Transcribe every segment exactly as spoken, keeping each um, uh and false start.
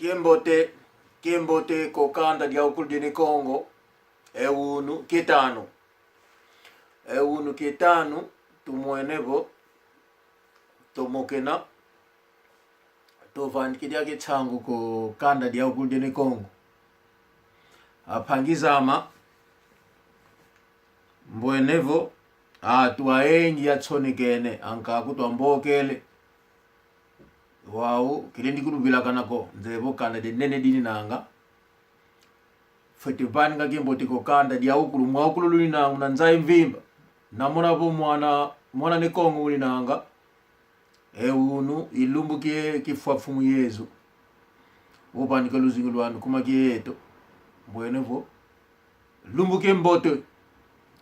Kiambote, kiambote ko kanda diawukulu dia Ne Kongo, e unu kiatanu. E unu kiatanu, tumwene vo, tumokena, tuvandikidi kisangu ko kanda diawukulu dia Ne Kongo. Ampangi zame, mbwene vo, atu ayingi yatsonekene, ankaku twambokele. Wau, kilendi kuluvilakana ko, nzeye vo kanda dinene dininanga. Fwete vaninga kiambote ko kanda diawukulu, mwawukulu luninanga, na nza ya mvimba. Namona vo mwana, mwana Ne Kongo uninanga. E unu, i lumbu kia, kia kifwa Mfumu Yezu. Uvanika luzingu lwani kuma kieto. Mbwene vo, lumbu kiambote.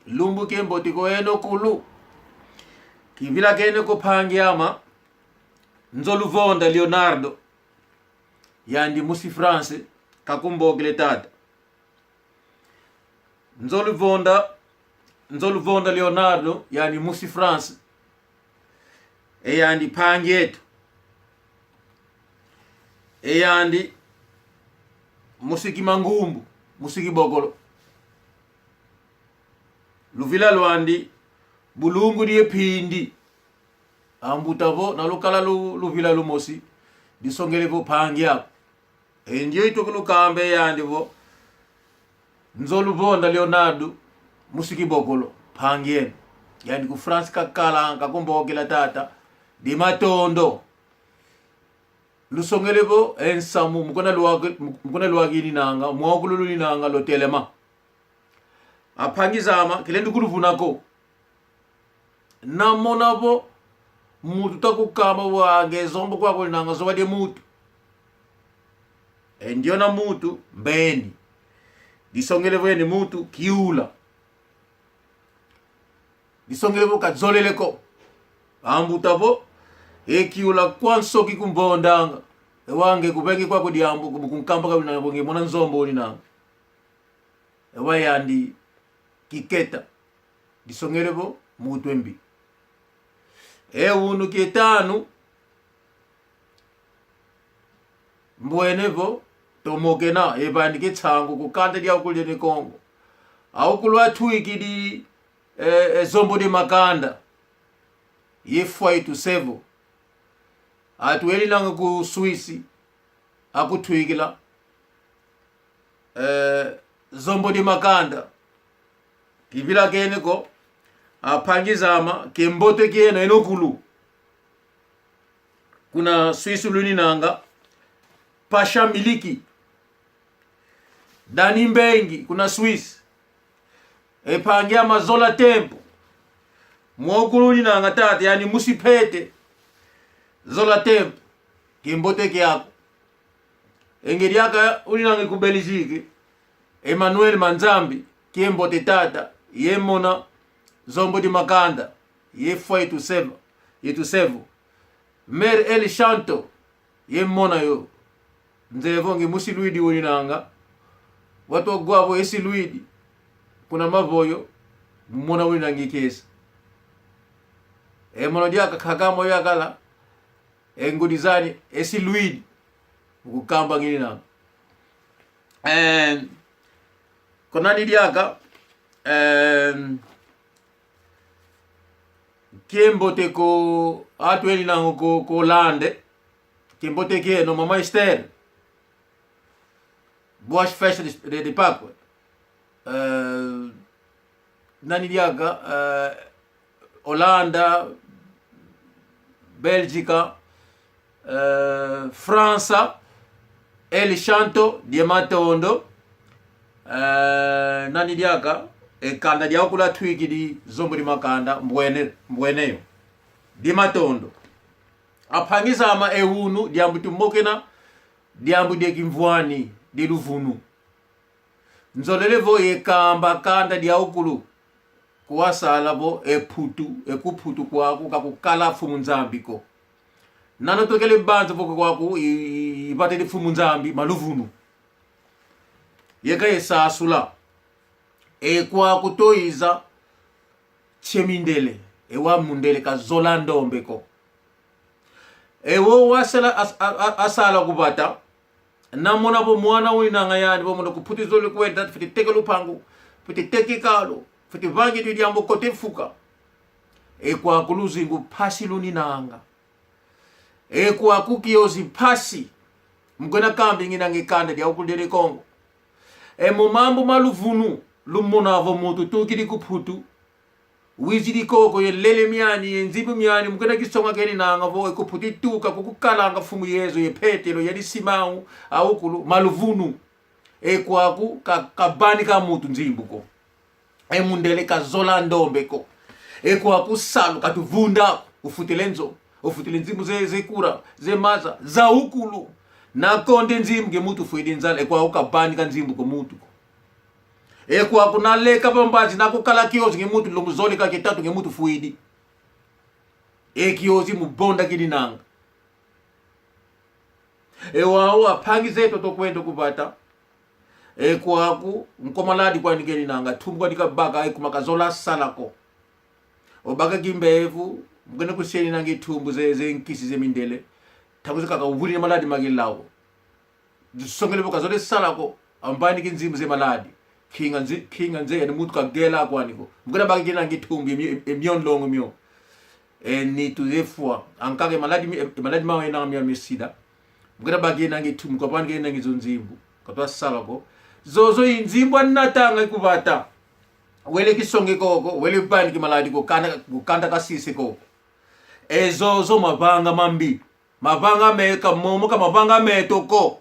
Lumbu kiambote ko eno kulu. Kivilakene ko mpangi ame, Nzoluvonda Leonardo. Yandi musi France, kakumbokele tata. Nzoluvonda, Nzoluvonda Leonardo, yandi musi France. E yandi mpangi eto. E yandi musi Kimangumbu, musi Kibokolo. Luvila lwandi, Bulungu dia Mpindi. Ambuta vo, na lukala lu-, luvila lumosi, disongele vo mpangi aku. E ndio itu kulukamba e yandi vo, Nzoluvonda Leonardo, musi Kibokolo, mpangi eno. Yandi ku France kakala, kakumbokela tata, di matondo. Lusongele vo, e nsamu, mu kuna lwaki-, mu kuna lwakininanga, mwawukulu luninanga, lutelema. Ampangi zame, kilendi kuluvuna ko. Namona vo, muntu takukamba vo nge zombo kwaku uninanga zoba dia mutu. E ndiona muntu, mbeni. Disongele vo eni muntu, kiula. Disongele vo kazolele ko. Ambuta vo, e kiula kwa nsoki kumbondanga. E wa nge kubengi kwaku diambu, kubu kunkamba ka uninanga vo nge mwana nzombo uninanga. E wa yandi kiketa. Disongele vo, muntu embi. E unu kiatanu, mbwene vo, tumokena, e vani kisangu, ku kanda diawukulu dia Ne Kongo. Awukulu atwikidi, e, e zombo dia makanda. Ye fwa itu sevo. Atu elinanga ku Suisse, akutwikila. Eh, zombo dia makanda. Kivilakene ko, ampangi zame, kiambote kieno eno kulu. Kuna Suisse luninanga, Pasha Miliki. Dani Mbengi, kuna Suisse. E mpangi ame Zola Tempo. Mwawukulu uninanga tata, yandi musi Pete. Zola Tempo. Kiambote kiaku. E nge diaka uninanga ku Belgique, Emmanuel Manzambi, kiambote tata, ye mona zombo dia makanda, ye fwa itu seva, itu sevo. Mère El Shanto, ye mona yo. Nzeye vo nge musi Luidi uninanga. Watu wagwavo esi Luidi. Kuna Mavoyo, mona uninanga kiese. E mono diaka kakamo yakala, e ngudi zani, esi Luidi. Ukukamba ngininanga. Eh, ko nani diaka, eh, kiambote ko, atu eninanga ko, ko Hollande, kiambote kieno, Mama Esther, boas festas de, de, de Páscoa. Eh, nani diaka, eh, Holanda, Bélgica, eh, França, El Shanto, dia matondo, eh, nani diaka, e kanda diawukulu atwikidi zombo dia makanda, mbwene, mbwene yo. Dia matondo. Ampangi zame e unu, diambu tumokena, diambu dia kimvwani, dia luvunu. Nzolele vo ye kamba kanda diawukulu. Kwasala vo e Mputu, e ku Mputu kwaku kakukala Mfumu Nzambi ko. Nano tokele banza vo kwaku i, i, i batele Mfumu Nzambi, ma luvunu. Yeka ye sasula. E kwaku toiza, che mindele, e wa mundele kazola ndombe ko. E wo wasala as-, a, a, asala ku vata, Namona vo mwana winanga yani, vo mona ku Mputu zole kwenda, fwete teka lupangu, fwete teka kalu, fwete vanga eto diambu, kota e mfuka. E kwaku luzingu mpasi luninanga. E kwaku kiozi mpasi. Mu kwenda kambinginanga e kanda dia ukulu dia ne Kongo. E mo mambu ma luvunu, lumona vo muntu tukidi ku Mputu. Wizidi koko ye lele miani, ye nzimbu miani, mu kwenda kisonga keninanga vo e ku Mputu ituka, ku kukalanga Mfumu Yezu, ye Petelo, ye Simão, awukulu, ma luvunu. E kwaku ka, ka bani ka muntu nzimbu ko. E mundele kazola ndombe ko. E kwaku salu katuvunda ko. Ufutile nzo. Ufutile nzimbu ze, ze kura, ze maza, za ukulu. Na konde nzimbu nge muntu fwidi nzala. E kwaku ka bani ka nzimbu ko muntu ko. E kwaku na leka va mbazi na kukala kiozi nge muntu, lumbu zole kake tatu nge muntu fwidi. E kiozi mu bonda kininanga. E wau ampangi zeto tukwenda ku vata. E kwaku, nko maladi kwani keninanga, tumbu kwani kabaka, e kuma kazola sala ko. Obaka kimbevo, mu kwenda kuseninanga e tumbu ze, ze nkisi ze mindele. Ntangu zankaka uvuli na maladi ma kilau. Disongele vo kazole sala ko, ambaniki nzimbu ze maladi. Kinga nze, kinga nze, yani muntu kagela kwani ko. Mu kwenda baka kinanga e tumbu, e mi-, e mio nlongo mio. E nitu, e fwa. Ankaka e maladi mi-, e maladi ma wena mia mi sida. Mu kwenda baka kinanga e tumbu, ka bani kenanga e zo nzimbu. Katwa sala ko. Zozo i nzimbu anatanga ku vata. Wele kisonge koko, wele baniki maladi ko, kanda, kanda kasise koko. E zozo mavanga mambi. Mavanga me-, ka momo ka mavanga meto ko.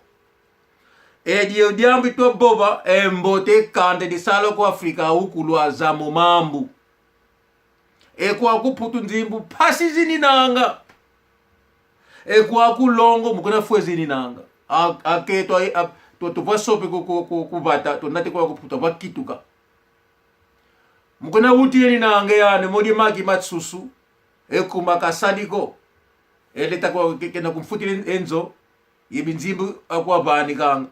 E dio diambu itwa vova, e mbote kanda disala ku Afrika, ukulu aza mo mambu. E kwaku Mputu nzimbu mpasi zininanga. E kwaku longo mu kwenda fwe zininanga. A, aketo, a, a, tu, tuvwa sope ku, ku, ku, ku vata, tunate kwaku Mputu, tuvwa kituka. Mu kwenda wuti eninanga yani, modi maki ma nsusu, e kuma kasadi ko. E leta kwa ke-, kena kumfutila e nzo, ye binzimbu akwa vanikanga.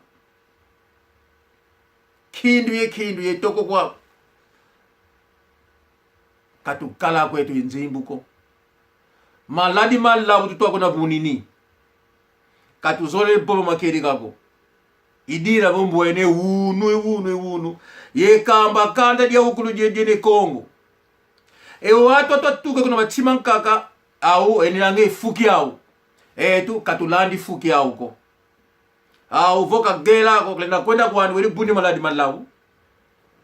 Kindu ye kindu ye toko kwa. Katukala kweto ye nzimbu ko. Maladi ma lau tutwa kuna bunini. Katuzole bobo makedi kako. Idila vo mbwene unu, unu, unu. Ye kamba kanda dia ukulu die, die ne Kongo. E watu atwa tuka kuna matima nkaka, au, eninanga e fu kiau. Etu, katulandi fu kiau ko. Au, vo kagela ko, kalenda kwenda kwani, wele buni maladi ma lau.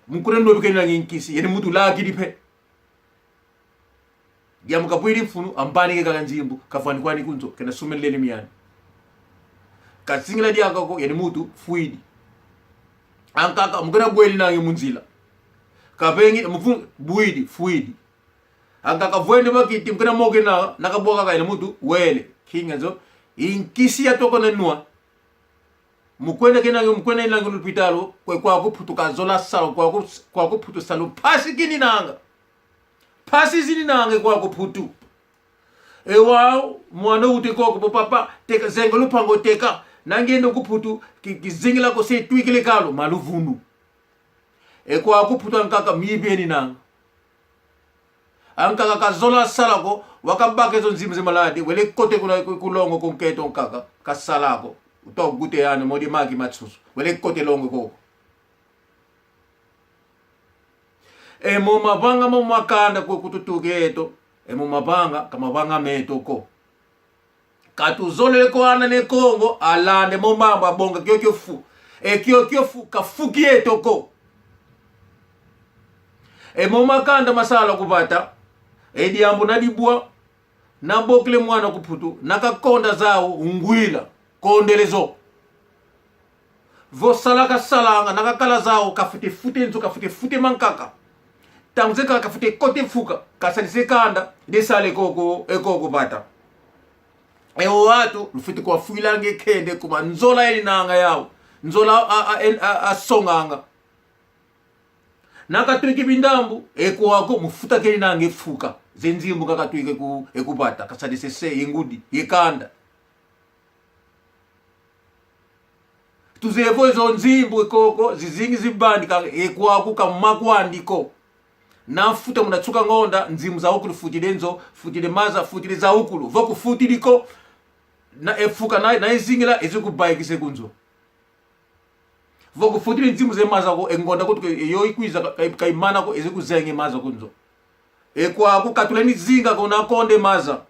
Mu kuna nobi kenanga e nkisi, yani muntu lakidi pe. Diambu kabwidi mfunu, ambanike kaka nzimbu, kafwani kwani ku nzo, kena sumelele miani. Kazingila diaka ko, yani muntu, fwidi. Ankaka, mu kuna bweli nange mu nzila. Kabengi, mu fu-, bwidi, fwidi. Ankaka vwende makiti, mu kuna moke na, na kabwa kaka, yani muntu, wele. Kinga nzo, i nkisi ya toko na nwa. Mu kwenda kenanga, mu kwenda enanga lupitalu, kwe kwaku Mputu kazola salu, kwaku, kwaku Mputu salu mpasi kininanga. Mpasi zininanga kwaku Mputu. E wau, mwana ute koko, vo papa, teka, zenga lupangu teka. Nangenda ku Mputu, ki, kizingila ko se twikile kalu, ma luvunu. E kwaku Mputu ankaka mibi eninanga. Ankaka kazola sala ko, wakabaka e zo nzimbu ze maladi, wele kote kuna ku, ku longo ku nketo ankaka, kasala ko. Utwa gute yani, modi maki ma nsusu. Wele kote longo koko. E mo mavanga mo makanda kwe kututuka eto, e mo mavanga, ka mavanga meto ko. Katuzolele ko ana ne Kongo, alande mo mambu abonga kiokio fu. E kiokio fu, ka fu kieto ko. E mo makanda masala ku vata, e diambu na dibwa, na bokele mwana ku Mputu, na kakonda zau, ngwila, kondele zo. Vo sala kasalanga, na kakala zau, kafwete futa e nzo, kafwete futa e mankaka. Ntangu zankaka kafwete kota e mfuka, kasadisa e kanda, de sala e koko, e koko vata. E o watu, lufwete kwafwilanga e kende, kuma nzola eninanga yau. Nzola a, a, a, a, asonganga. Na katwiki bindambu, e kwaku mu futa keninanga e mfuka. Ze nzimbu kakatwike ku, e ku vata, kasadisa e se, ye ngudi, ye kanda. Tuzeye vo e zo nzimbu e koko, zizingi zibandika, e kwaku ka makwandi ko. Na futa muna nsuka ngonda, nzimbu za ukulu futile nzo, futile maza, futile za ukulu. Vo kufutili ko, na e mfuka na, na izingila, izi kubaikisa ku nzo. Vo kufutidi nzimbu ze maza ko, e ngonda kutu ke, e yo ikwiza ka, ka, ka imana ko, ezi kuzenga e maza ku nzo. E kwaku ka tulendi zinga ko na konda e maza.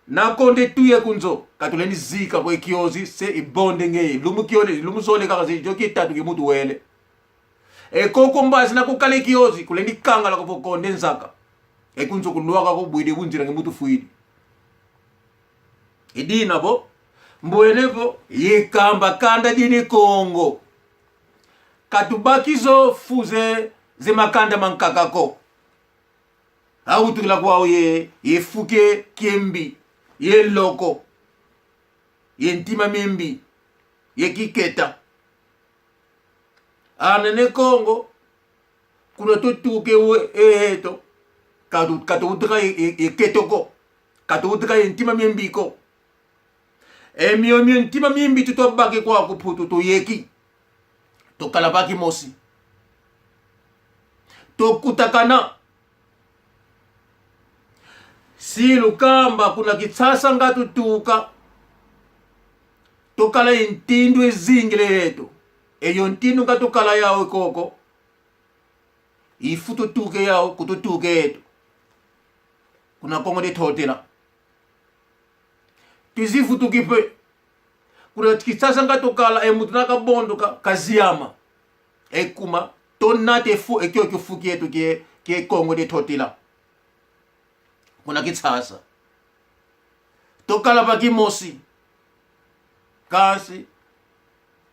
Na konda e tuya ku nzo, ka tulendi zika ko e kiozi se ibonde ngeye. Lumbu kiole, lumbu zole kaka ze, yo kietatu ki muntu wele. E koko mbazi na kukala e kiozi, kulendi kangala ko vo konda e nzaka. E ku nzo kulwaka ko bwidi bunzila nge muntu fwidi. I dina vo, mbwene vo, ye kamba kanda dia Ne Kongo. Ka tubaki zo fu ze, ze makanda mankaka ko. Awutukila kwau ye, ye fu kie, kiembi, ye loko, ye ntima miembi, ye kiketa. Ana Ne Kongo, kuna tutuka e, eto, ka tu, ka tuwutuka ye, ye, ye keto ko, ka tuwutuka ye ntima miembi ko. E miomio ntima miembi tu twabaki kwaku Putu, tuyeki. Tukala va kimosi. Tukutakana. Si lukamba kuna Kinshasa nga tutuka. Tukala ye ntindu izingila eto. E yo ntindu nga tukala yau koko. I fu tutuka yau, ku tutuka eto. Kuna Kongo dia Ntotela. Twizi vutuki pe. Kuna Kinshasa nga tukala, e muntu na kabondoka, kaziama. E kuma, tunata e fu, e kiokio fu kieto kie, kie Kongo dia Ntotela. Kuna Kinshasa. Tukala va kimosi. Kansi,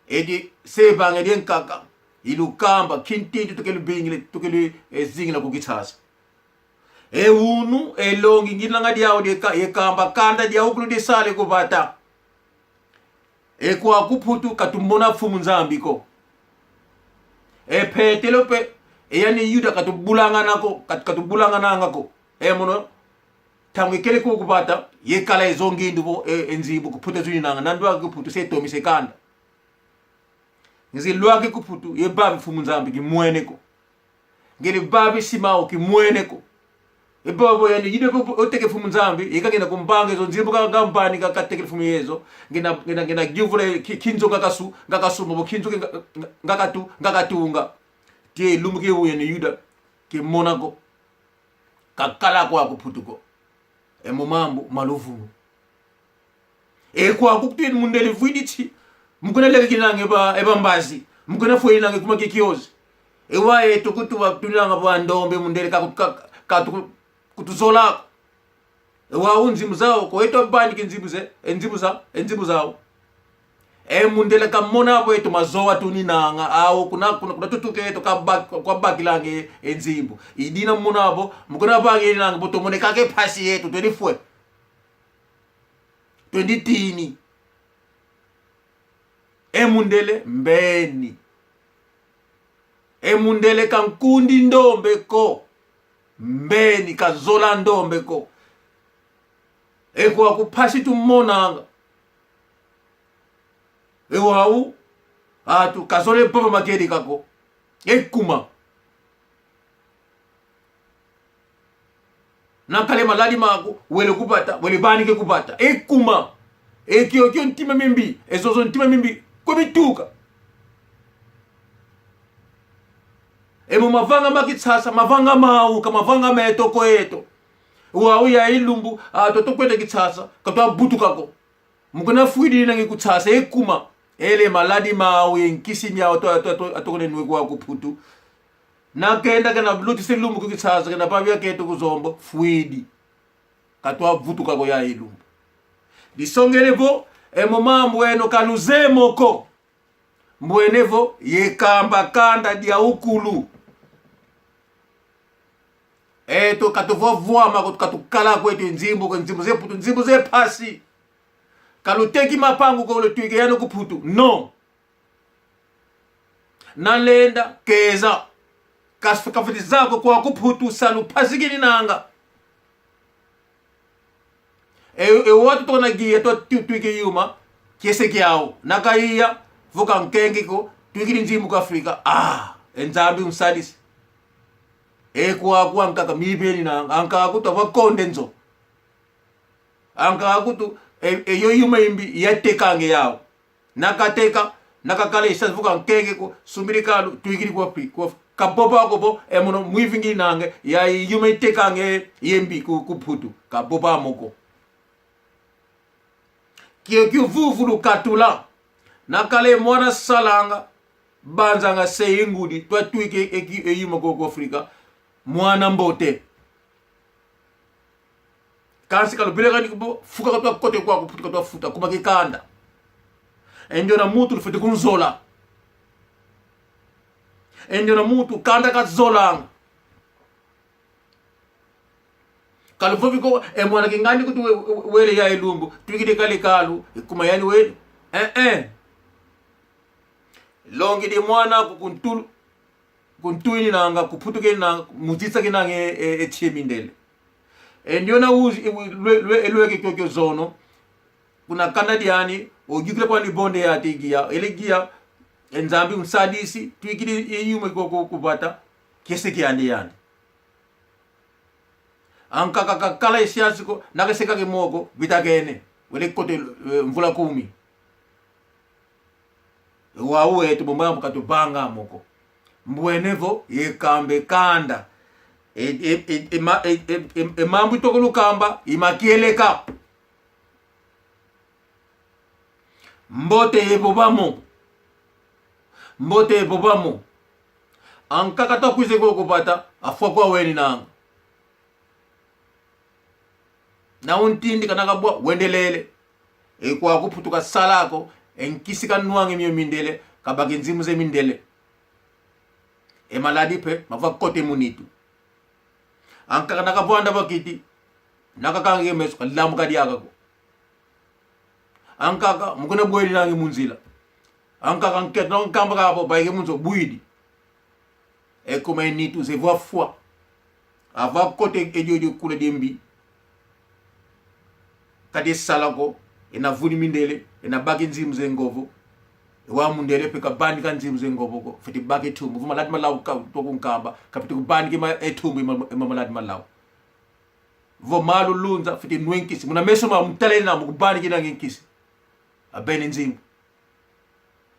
edi se vanga dia nkaka, i lukamba, kintindu tukele bingila, tukele, e, zingila ku Kinshasa. E unu, e longi nginanga diau de ka, e kamba kanda diau kulu de sale ku vata. E kwaku Putu ka tumona Mfumu Nzambi ko. E Petelo pe, e yani Yuda ka tubulangana ko, ka, ka tubulangananga ko. E mono, ntangu ikele ku, ku vata, yekala e zo ngindu vo, e, e nzimbu ku Putu ezo inanga, na ndwaki ku Putu se tomisa e kanda. Ngizi lwaki ku Putu, ye vavi Mfumu Nzambi kimwene ko. Ngele vavi Simao kimwene ko. E bobo yani, ide bobo oteke Mfumu Nzambi, ika ngina kumbanga ezo nzimbu ka, ka mbani ka, katekele Mfumu Yezu, ngina, ngina, ngina giuvule ki, kinzo nga kasu, nga kasuma, bo kinzo nga, nga, nga katu, nga katunga. Tie lumbu kie u yani Yuda, kimona ko. Kakala kwaku Putu ko. E mo mambu ma luvumu. E kwaku kutwini mundele vwidi ti. Mu kuna leka kinanga e ba, e ba mbazi. Mu kuna fwe inanga kuma kikiozi. E wa e tukutu wa tunanga bwa ndombe mundele ka, ka, ka, ka tuku, kutuzola ko. E wau nzimbu zau ko, eto bani ki nzimbu ze, e nzimbu za, e nzimbu zau. E mundele kamona vo eto mazowa tuninanga, au kuna, kuna, kuna tutuka eto kaba, kwa bakilanga e, e nzimbu. I dina mona vo, mu kuna bangi nanga vo tumone kake mpasi yeto, tweli fwe. Tweli tini. E mundele mbeni. E mundele kankundi ndombe ko. Mbeni kazola ndombe ko. E kwaku mpasi tumonanga. E wau, atu kazole papa makedika ko. E kuma. Na kale maladi maku, wele ku vata, wele vanike ku vata. E kuma. E kiokio ntima mimbi, e zozo ntima mimbi, kwe mituka. E mo mavanga ma Kinshasa, mavanga mau, ka mavanga meto ko eto. Wau ya ilumbu, a, to, to kwete Kinshasa, ka twavutuka ko. Mu kuna fwidi nangi ku Kinshasa, e kuma. Ele maladi mau, e nkisi miau, to, to, to, atokone nwe kwaku Putu. Na kenda kena lutisa lumbu ku Kinshasa, kena pavia keto ku Zombo, fwidi. Ka twavutuka ko ya ilumbu. Disongele vo, e mo mambu eno ka luzeye mo ko. Mbwene vo, ye kamba kanda diaukulu. Eto ka tuvovwama ko, ka tukala kweto nzimbu, ko nzimbu ze Putu, nzimbu ze mpasi. Ka luteki mapangu ko lutwike yano ku Putu. No. Na lenda, keza. Kas-, kafiti zako kwaku Putu, salu mpasi kininanga. E, e watu tona gia to tu-, twiki yuma, kiese kiau. Na kaiya, vuka nkengi ko, twikidi nzimbu ku Afrika. Ah, e Nzambi unsadisi. E kwaku ankaka mibeni na, ankaka kutu avakonde nzo. Ankaka kutu, e, e yo yuma imbi, yatekange yau. Na kateka, Nakakala e siasa vo ka nkenge ko, sumbidi kalu, twikidi kwa pi, kwa, kavova ko vo, e mono mwivi ngininanga, ya yuma itekanga ye mbi ku, ku Mputu. Kavova mo ko. Kiokio vuvu lukatula. Nakala e mwana salanga, banzanga se ye ngudi, twatwika e ki-, e yuma ko, ku Afrika. Mwana mbote. Kansi kaluvilakani ko vo, fuka katwa kote kwaku, futa katwa futa, kuma kikanda. E ndiona muntu lufwete kunzola. E ndiona muntu kanda kazolanga. Kaluvovi ko, e mwana kingandi kuti we-, we-, wele ya ilumbu, twikidi kale kalu, e kuma yani wele. Eh, eh. Longidi mwana ku kuntulu, kuntu ininanga, ku Mputu keninanga, muzisa kinanga e, e, e tie mindele. E ndiona uzi, e, lwe-, lwe-, e lweke kiokio zono, kuna kanda diani, oyukila kwani bonde ya te gia, ele gia, e Nzambi unsadisi, twikidi e yuma ko, ko, ku vata, kiese kiandi yani. Ankaka kakala e siasa ko, nakaseka ke moko, vita kene, wele kote, eh, mvula kumi. Wau wetu bumba katuvanga mo ko. Mbwene vo, ye kambe kanda. E, e, e, e, ma-, e, e, e, e mambu toko lukamba, i makieleka. Mbote ye vova mo. Mbote ye vova mo. Ankaka twakwiza ko ku vata, afwa kwa weninanga. Na untindi kana kabwa, wendelele. E kwaku Mputu kasala ko, e nkisi kanwanga e mio mindele, kabaka e nzimbu ze mindele. E maladi pe, mavwa kote mu nitu. Ankaka nakavwanda va kiti, nakakanga e meso, kalamuka diaka ko. Ankaka, mu kuna bwedi nangi mu nzila. Ankaka nkento nkamba kavo, vaike mu nzo, bwidi. E kuma e nitu, ze vwa fwa. Ava kote e diodio kula diembi. Kadi sala ko, ena vuni mindele, ena baki nzimbu ze ngovo. E wa mundele pe kabandika nzimbu ze ngovo ko, fwete baki tumbu. Vo maladi malau ka, toko nkamba, kafwete kubandika ma, e tumbu, ema, ema maladi malau. Vo malu lunza, fwete nwe nkisi. Muna meso ma mutala ena, mu kubandika ena nkisi. Abeni nzimbu.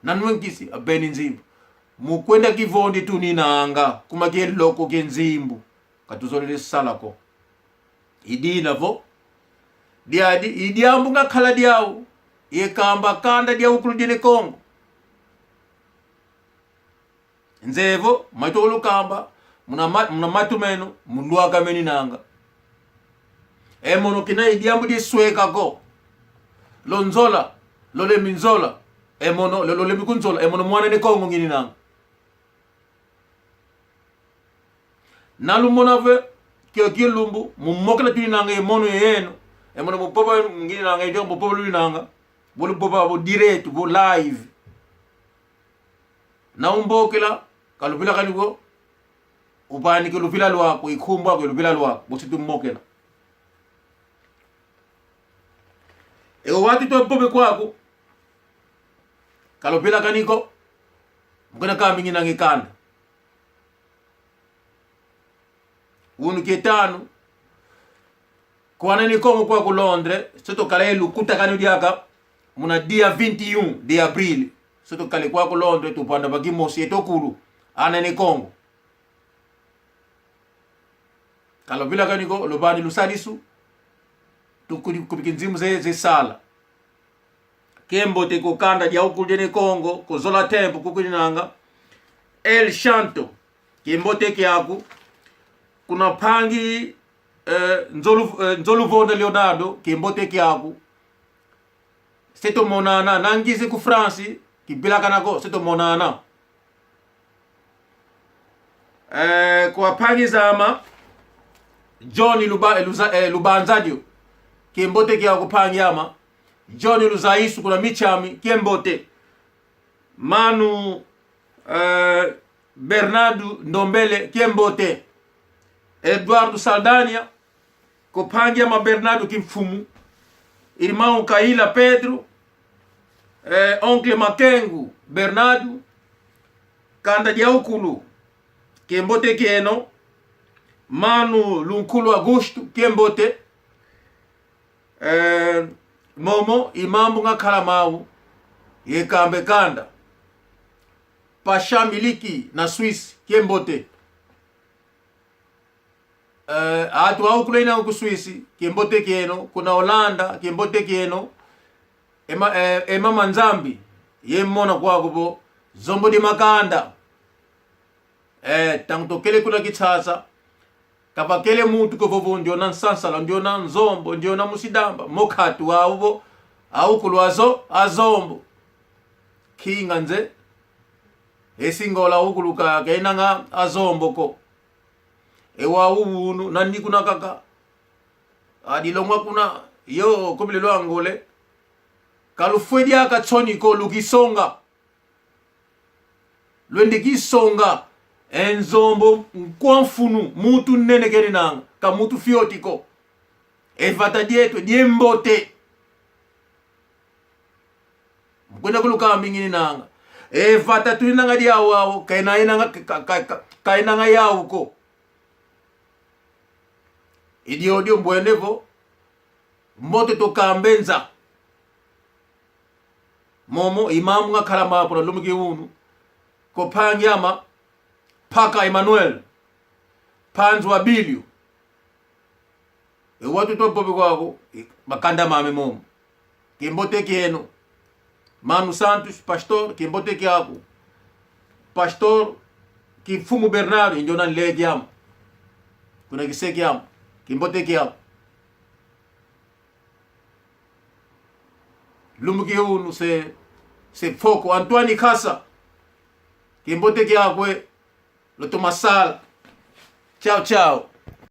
Nanwe nkisi, abeni nzimbu. Mu kwenda kivondi tuninanga, kuma kie loko kie nzimbu. Katuzolele sala ko. I dina vo. Diadi, i diambu ngakala diau. Ye kamba kanda diaukulu dia Ne Kongo. Nzevo, maitolo kamba, muna ma-, muna matu meno, mu lwaka meninanga. E mono kina i diambu disweka ko. Lonzola, lolembi nzola, e mono, lo-, lolembi kunzola, e mono mwana Ne Kongo ngininanga. Nalumona ve, kiokio lumbu, mu mokela tuninanga e mono yeno, e mono mu vova ngininanga, e dio mu vova luninanga, vo luvova vo direto, vo live. Na umbokela, kaluvilakani ko, uvanike luvila lwaku, i nkumbu aku, luvila lwaku, bosi tumokela. E o wati tuvove kwaku, kaluvilakani ko, mu kuna kambi ngininanga e kanda. Unu kietanu, kwa Ne Kongo kwaku Londres, se tukala e lukutakanu diaka, muna dia vinte e um de abril. Se tukala kwaku Londres, tuvanda va kimosi, yeto kulu, ana Ne Kongo. Kaluvilakani ko, luvani lusadisu, tukudi kubiki nzimbu ze, ze sala. Kiambote ko kanda diaukulu dia Ne Kongo, ko Zola Tempo, kuku ngininanga. El Shanto, kiambote kiaku. Kuna mpangi, eh, Nzolu, eh, Nzoluvonda Leonardo, kiambote kiaku. Se tumonana, na ngizi ku France, kivilakana ko, se tumonana. Eh, kwa mpangi zama, John Luba-, Luza-, eh, Lubanzadio, kiambote kiaku mpangi ama. John Luzaisu kuna Michami, kiambote. Manu, eh, Bernardo Ndombele, kiambote. Eduardo Saldanha, kwa mpangi ama Bernardo Kimfumu, irmão Kaila Pedro, eh, oncle Makengo Bernardo, kanda diaukulu, kiambote kieno, manu Lunkulu Augusto, kiambote, eh, momo i mambu ngakala mau, ye kambe kanda. Pasha Miliki na Suisse, kiambote. Eh, atu awu kula ina ku Suisse, kiambote kieno, kuna Holanda, kiambote kieno. Ema, eh, ema manzambi, ye mona kwaku vo, Zombo dia makanda. Eh, ntangu tukele kuna Kinshasa, kavakele muntu ko vovo ndiona Nsansala, ndiona Nzombo, ndiona Musidamba, mokatu awu vo, awu kulu azo, Azombo. Kinga nze, esi ngola awu kulu ka, kainanga Azombo ko. E wau unu, nani kuna kaka. Adilongwa kuna, yo, kubile lwa ngole. Kalufwe diaka nsoni ko lukisonga. Lwende kisonga, e Nzombo nkwa mfunu, mutu nene kenanga, ka mutu fioti ko. E vata dieto, diambote. Mkwenda kuluka mingi ninanga. E vata tuninanga diau au, kaina inanga, ka, ka, ka, kainanga yau ko. I diodio mbwene vo, mbote tukamba e nza. Momo i mambu ngakala mapula lumbu ki unu. Ko mpangi ama, Mpaka Emmanuel, Mpanzu Abilio. E watu tuvovi kwaku, e, makanda mame momo. Kiambote kieno. Manu Santos, pastor, kiambote kiaku. Pastor, Kimfumu Bernardo, ndiona nleki ama. Kuna Kiseke ama. Kiambote kiaku. Lumbu ki unu se, se mfoko. Antoine Kasa, kiambote kiaku e, lutoma sala. Tchau, tchau.